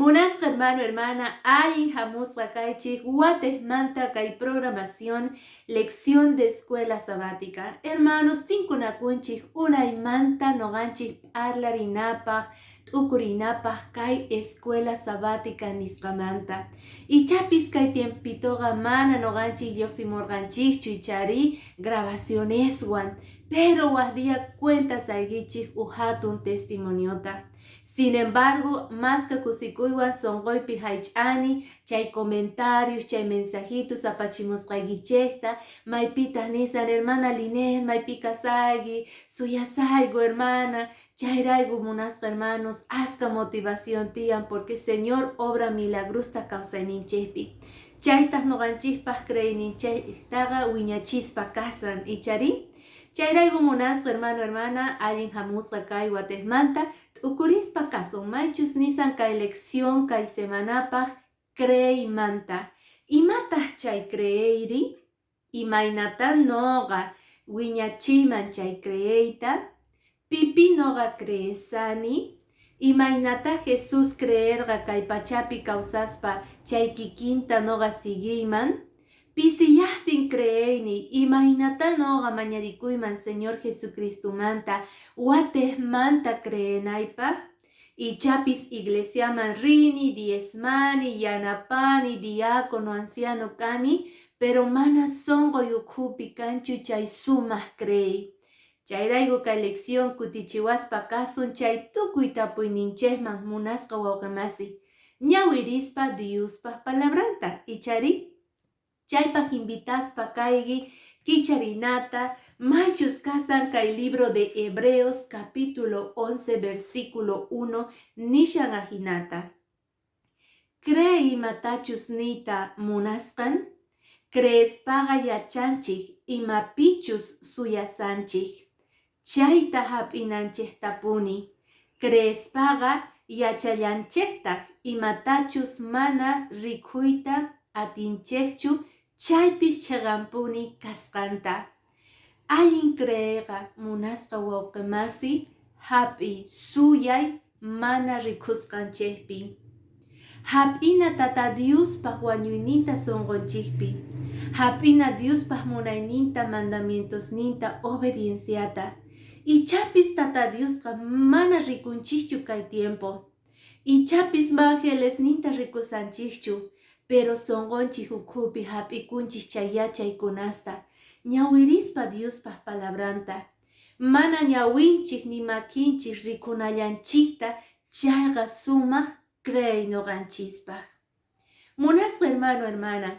Munasqa hermano, hermana, allin hamusqa kaychik watejmanta kay programación Lección de Escuela Sabática. Hermanos, tinkunakunchik unaymanta noqanchik parlarinapaq, t'ukurinapaq kay Escuela Sabática nisqamanta. Ichapis kay tiempitoqa mana noqanchik lluqsimurqanchikchu ichari grabacioneswan, pero wak día cuentasaykichik uj hatun testimoniota. Sin embargo, maska kusikuywan sunquypi haych'ani chay comentarios, chay mensajitos apachimusqaykichikta, maypitaq nisan: "Hermana Linet, maypi kasayki, suyasayku, hermana". Chayrayku, munasqa hermanos, aska motivación tiyan, porque Señor obra milagrosta kawsayninchikpi. Chaytaq nuqanchikpaq creeyninchiktaqa wiñachispa kasan, ichari? Chayrayku, munasqa hermano, hermana, allin hamusqa kay watejmanta t'ukurispa kasun maychus nisan kay lección kay semanapaq creeymanta. Imataq chay creeyri? Imaynata noqa wiñachiyman chay creeyta? Pipi noqa creesani? Imaynata Jesús creerqa kay pachapi kawsaspa, chay kikinta noqa siguiyman? Pisiyaqtin creeyni, imaynata noqa mañarikuyman Señor Jesucristumanta watejmanta creenaypaq? Ichapis iglesiaman rini, diezmani, yanapani, diácono, anciano kani, pero mana sunquy ukhupi kanchu chay sumaq creey. Chayrayku kay lección kutichiwaspa kasun chay tukuy tapuyninchikman, munasqa wawqimasi. Ñawirispa Diospaq palabranta, ichari? Chaypaq invitaspa kayki kicharinata maychus kasan kay libro de Hebreos capítulo 11 versículo 1, nishan ajinata: Creey imatachus niyta munasqan, creespaqa yachanchik imapichus suyasanchik, chayta hap'inanchiktapuni. Creespaqa yachallanchiktaq imatachus mana rikuyta atinchikchu chaypis chiqanpuni kasqanta. Allin creeyqa, munasqa wawqimasi, hap'iy suyay mana rikusqanchikpi. Hap'ina Tata Diospaq wañuyninta sunqunchikpi. Hap'ina Diospaq munayninta, mandamientosninta, obedienciata. Ichapis Tata Diosqa mana rikunchikchu kay tiempo. Ichapis angelesninta rikusanchikchu, pero sunqunchik ukhupi hap'ikunchik chay yachaykunasta, ñawirispa Diospaq palabranta. Mana ñawinchik ni makinchik rikunallanchikta, chayqa sumaq creey nuqanchispaq. Munasqa hermano, hermana,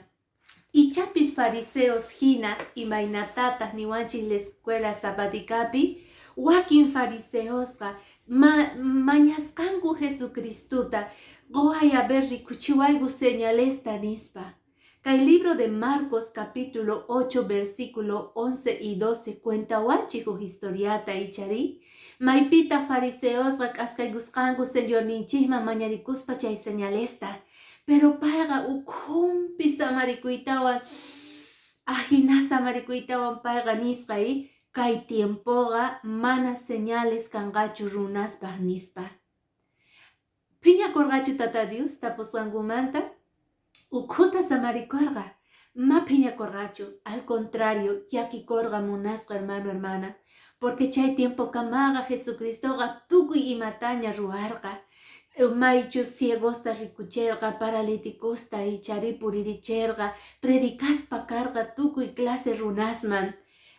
ichapis fariseos hina, imaynatataq niwanchik la escuela sabaticapi, wakin fariseosqa mañasqanku Jesucristuta, "Quway, a ver, rikuchiwayku señalesta", nispa. Kay libro de Marcos capítulo 8 versículo 11 y 12 cuentawanchik huk historiata, ichari? Maypitaq fariseosqa k'askaykusqanku Señorninchikman mañarikuspa chay señalesta. Pero payqa ukhunpi samarikuytawan, ajina samarikuytawan payqa nisqa, "Kay tiempoqa mana señales kanqachu runaspaq", nispa. Phiñakurqachu Tata Dios tapusqankumanta? Ukhuta samarikurqa. Ma phiñakurqachu, al contrario, llakikurqa, munasqa hermano, hermana, porque chay tiempokamaqa Jesucristoqa tukuy imataña ruwarqa. Maychus ciegosta rikuchirqa, paralíticosta ichari puririchirqa, predicaspa karqa tukuy clase runasman.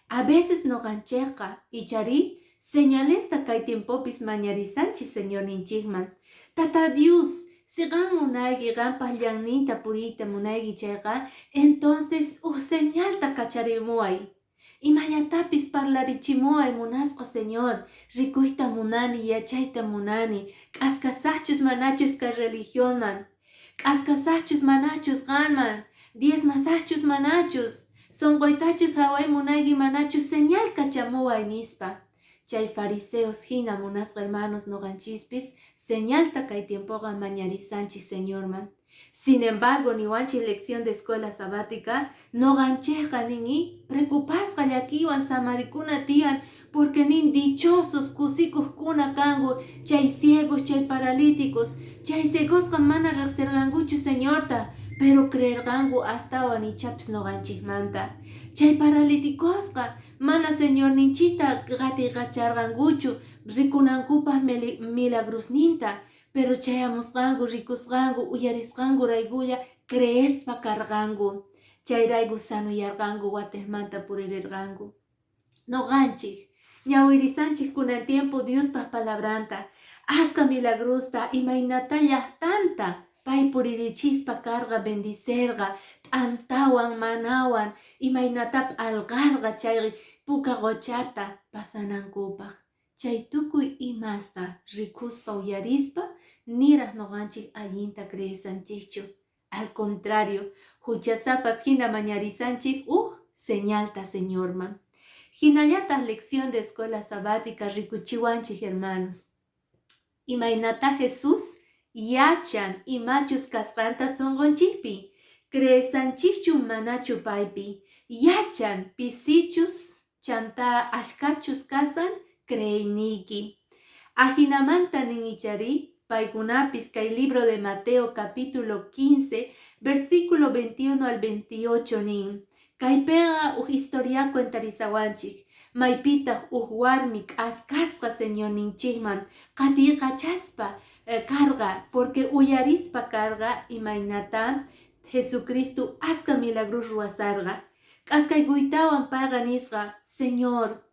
A veces nuqanchikqa ichari señalesta kay tiempopis mañarisanchik Señorninchikman. "Tata Dios, si qam munayki, qampaq ñanninta puriyta munayki chayqa, entonces uj señalta kacharimuway. Imallatapis parlarichimuway, munasqa Señor, rikuyta munani, yachayta munani, k'askasaqchus manachus kay religionman, k'askasaqchus manachus qanman, diezmasaqchus manachus, sunquytachus haway munayki manachus, señal kachamuway", nispa. Chay fariseos hina, munasqa hermanos, noqanchispis señalta kay tiempoqa mañarisanchis Señorman. Sin embargo, niwanchis lección de escuela sabática, noqanchejqa nin preocupasqa llakiwan samarikuna tiyan, porque nin dichosos kusikuqkuna kanku chay ciegos, chay paralíticos. Chay ciegosqa mana riqsirqankuchu Señorta, pero creerqanku astawan ichapis noqanchikmanta. Chay paralíticosqa mana Señorninchikta qatiykacharqankuchu rikunankupaq milagrosninta, pero chayamusqanku, rikusqanku, uyarisqankuraykulla creespa karqanku. Chayrayku sanoyarqanku, watejmanta puririrqanku. Noqanchik ñawirisanchik kunan tiempo Diospa palabranta, aska milagrosta, imaynata llaqtanta pay puririchispa karqa, bendicerqa t'antawan, manawan, imaynata p'alqarqa chay puka qochata pasanankupaq. Chay tukuy imasta rikuspa, uyarispa, niraq noqanchik allinta creesanchikchu. Al contrario, huchasapas hina mañarisanchik uj señalta Señorman. Hinallataq lección de escuela sabática rikuchiwanchik, hermanos, imaynata Jesús yachan imachus kasqanta sunqunchikpi, creesanchikchu manachu paypi, yachan pisichus chanta ashkachus kasan creeyniyki. Ajinamanta nin ichari paykunapis kay libro de Mateo capítulo 15 versículo 21 al 28 nin. Kaypiqa uj historia cuentarisawanchik, maypitaq uj warmi k'askasqa Señorninchikman qatiykachaspa karqa, porque uyarispa karqa imaynata Jesucristo aska milagros ruwasarqa. K'askaykuytawan payqa nisqa: "Señor,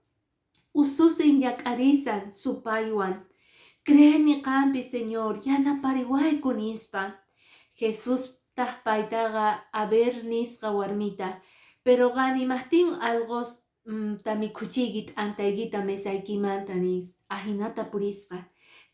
ususin ñak'arisan supaywan, creeni qampi, Señor, yanapariwayku", nispa. Jesustaq paytaqa a ver nisqa warmita: "Pero qan, imajtin alqos mikhuchiyki t'antaykita mesaykimanta?" nispa. Ajinata purisqa.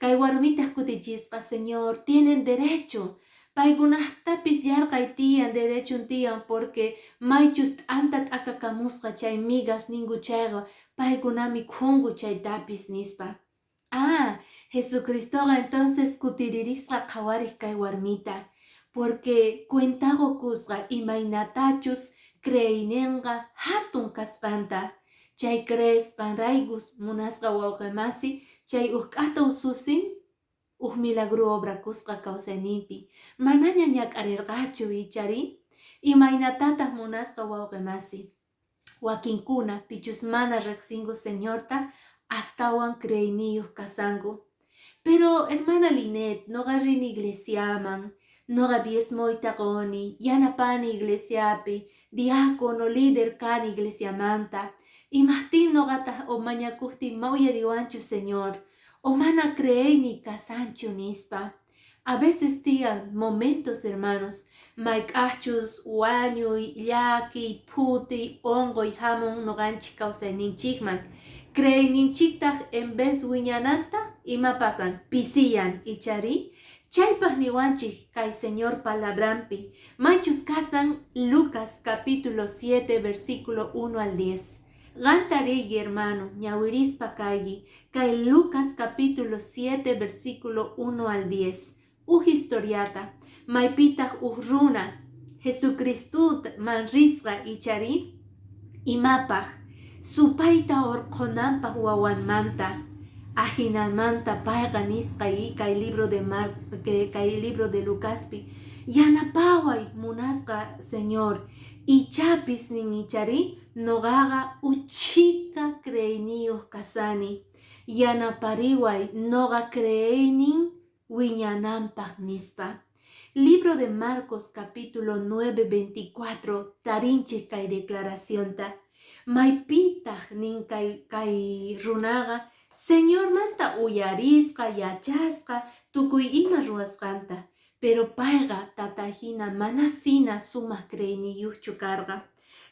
Kay warmitaq kutichisqa: "Señor, tienen derecho, paykunajtapis yarqay tiyan, derechon tiyan, porque maychus t'anta t'akakamusqa chay migas ninku chayqa paykuna mikhunku chaytapis", nispa. Ah, Jesucristoqa entonces kutiririsqa qhawariq kay warmita, porque cuenta qukusqa imaynatachus creeyninqa hatun kasqanta. Chay creesqanraykus, munasqa wawqimasi, chay uj k'ata ususin uj milagro obrakusqa kawsayninpi, manaña ñak'arirqachu, ichari. Imaynatataq, munasqa wawqimasi, wakinkuna pichus mana riqsinku Señorta astawan creeyniyuq kasanku? "Pero hermana Linet, noqa rini iglesiaman, noqa diezmoyta quni, yanapani iglesiapi, diácono, líder kani iglesiamanta. Imajtin noqataq o mañakuqtin ma uyariwanchu Señor, o mana creeyniy kasanchu?" nispa. A veces tiyan momentos, hermanos, mayk'aqchus wañuy, llakiy, phutiy, unquy hamun noqanchik kawsayninchikman. Creeyninchiktaq en vez wiñananta, ima pasan? Pisiyan, ichari. Chaypaq niwanchik kay Señor palabranpi, maychus kasan Lucas capítulo 7 versículo 1 al 10. Qanta riyki, hermano, ñawirispa kayki kay Lucas capítulo 7 versículo 1 al 10. Uj historiata, maypitaq uj runa Jesucristuman risqa, ichari, imapaq supayta urqhunanpaq wawanmanta. Ajinamanta payqa nisqa kay libro de Mar kay libro de Lucaspi: "Yanapaway, munasqa Señor, ichapis nin ichari noqaqa uchhika creeyniyuq kasani, yanapariway noqa creeynin wiñananpaq", nispa. Libro de Marcos capítulo 9 24 tarinchik kay declaracionta, maypitaq nin kay runaqa Señormanta uyarisqa, yachasqa tukuy ima ruwasqanta, pero payqa tatahina manasina sumaq creeyniyuqchu karqa.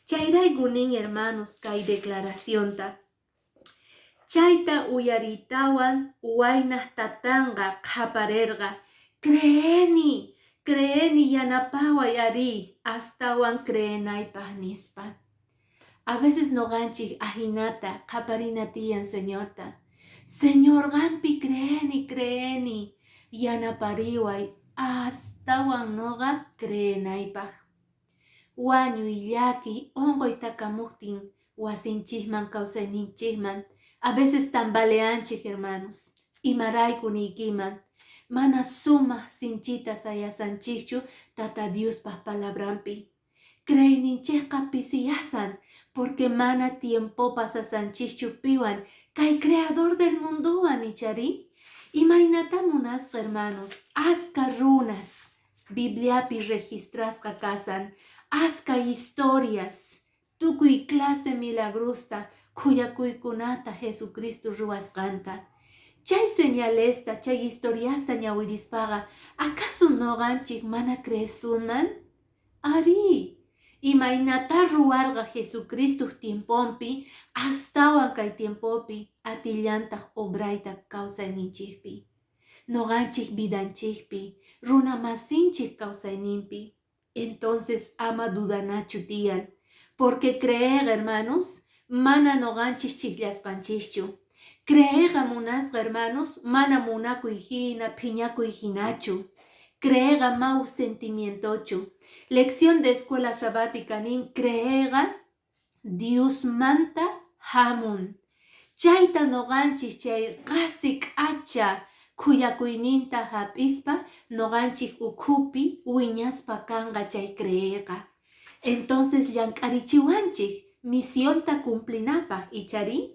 Chayrayku nin, hermanos, kay declaracionta: Chayta uyariytawan waynaq tatanqa qhaparerqa: "Creeni, creeni, yanapaway ari astawan creenaypaq", nispa. A veces noqanchik ahinata qaparina tiyan Señorta. Señor, qampi creeni, creeni, yanapariway astawan noqa creenaypaq. Wañuy, llakiy, unquy takamuqtin wasinchikman, kawsayninchikman, a veces tambaleanchik, hermanos. Imarayku niykiman, mana sumaq sinchita sayasanchikchu Tata Diospaq palabranpi. Creeyninchikqa pisiyasan, porque mana tiempo pasasanchikchu piwan, kay creador del mundowan, ichari? Imaynata munasqa, hermanos, aska runas Bibliapi registrasqa kasan, aska historias, tukuy clase milagrosta, khuyakuykunata Jesucristo ruwasqanta. Chay señalesta, chay historiasta ñawirispaqa, acaso noqanchik mana creesunman? Arí, imaynata ruwarqa Jesucristo tiemponpi, astawan kay tiempopi atillantaq obrayta kawsayninchikpi. Noqanchik vidanchikpi, runa masinchik kawsayninpi. Entonces ama dudanachu tiyan, porque creer, hermanos, mana noqanchik chiqllasqanchikchu. Creerqa, munasqa hermanos, mana munakuy hina, phiñakuy hinachu. Creerqa mau sentimientochu. Lección de escuela sabática nin creerqa Diosmanta hamun. Chayta noqanchik chay qasi k'acha khuyakuyninta hap'ispa noqanchik ukhupi wiñaspa kanqa chay creeyqa. Entonces llank'arichiwanchik misionta cumplinapaq, ichari?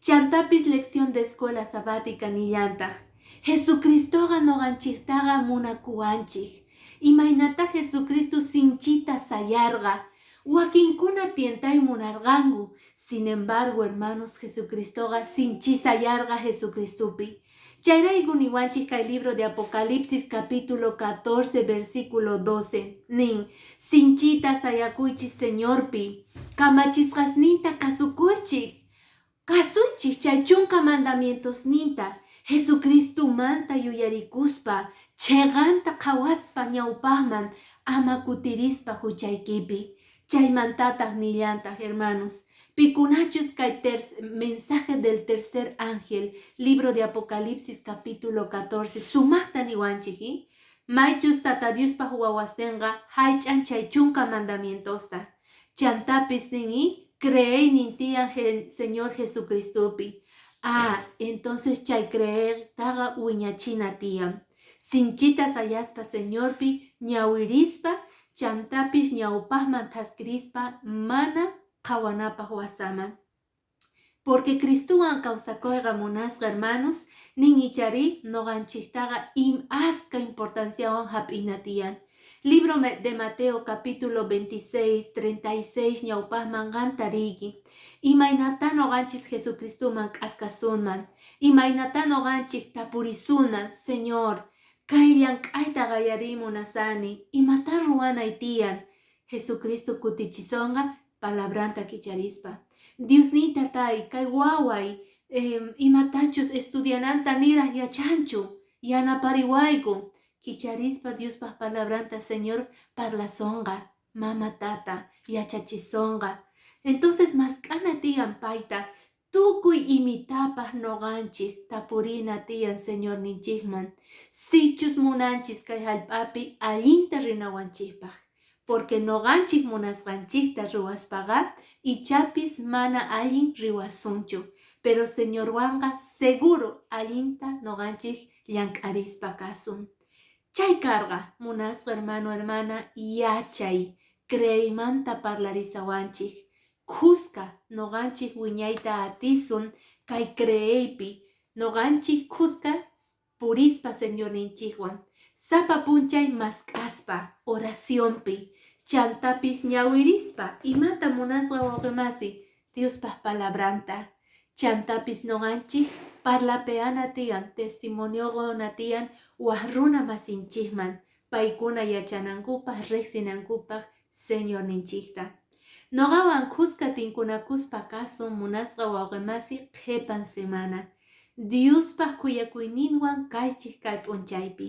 Chantapis lección de escuela sabática nillantaq, Jesucristoqa noqanchiktaqa munakuwanchik. Imaynata Jesucristo sinchita sayarqa, wakinkuna tientay munarqanku. Sin embargo, hermanos, Jesucristoqa sinchi sayarqa Jesucristopi. Chayrayku niwanchik kay libro de Apocalipsis capítulo 14 versículo 12 nin, sinchita sayakuychik Señorpi, kamachisqasninta kasukuychik, kasuychik chay chunka mandamientosninta, Jesucristomanta yuyarikuspa, chiqanta qhawaspa ñawpaqman, ama kutirispa huchaykipi. Chaymantataq nillantaq, hermanos, pikunachus kay mensaje del tercer ángel, libro de Apocalipsis capítulo 14, sumaqta niwanchik, maychus Tata Diospaq wawasinqa haych'an chay chunka mandamientosta. Chantapis nin creeynin tiyan Señor Jesucristopi. Ah, entonces chay creertaqa wiñachina tiyan. Sinchita sayaspa Señorpi ñawirispa, chantapis ñawpaqman thaskirispa mana qhawanapaq wasaman. Porque Cristowan kawsakuyqa, munasqa hermanos, nin ichari noqanchiktaqa im aska importanciawan hap'ina tiyan. Libro de Mateo capítulo 26, 36 ñawpaqman qanta riyki. Imaynata noqanchis Jesucristoman k'askasunman. Imaynata noqanchik tapurisunman, Señor, kay llank'ayta qallariy munasani, imata ruwanay tiyan. Jesucristo kutichisonqa palabranta kicharispa. Diosniy tatay, kay waway, imatachus estudiananta niraq yachanchu, yanapariwayku. Kicharispa Diospaq palabranta Señor parlasonqa, mama tata, yachachisonqa. Entonces mask'ana tiyan payta, tukuy imitapaq noqanchik tapurina tiyan Señorninchikman. Sichus munanchis kay hallp'api allinta rinawanchikpaq. Porque noqanchik munasqanchikta ruwaspaqa ichapis mana allin riwasunchu. Pero Señorwanqa seguro allinta noqanchik llank'arispa kasun. Chay karqa, munasqa hermano, hermana, yachay, creeymanta parlarisawanchik. Khuska noqanchik wiñayta atisun kay creeypi, noqanchik khuska purispa Señorninchikwan. Sapa p'unchay mask'aspa, oracionpi, chantapis ñawirispa, imata munasqa wawqimasi, Diospaq palabranta. Chantapis noqanchik parlapeana tiyan, testimonio quna tiyan wak runa masinchikman, paykuna yachanankupaq, riqsinankupaq Señorninchikta. Noqawan khuska tinkunakuspa kasun munasqa wawqimasi qhipan semana. Diospaq khuyakuyninwan kaychik kay p'unchaypi.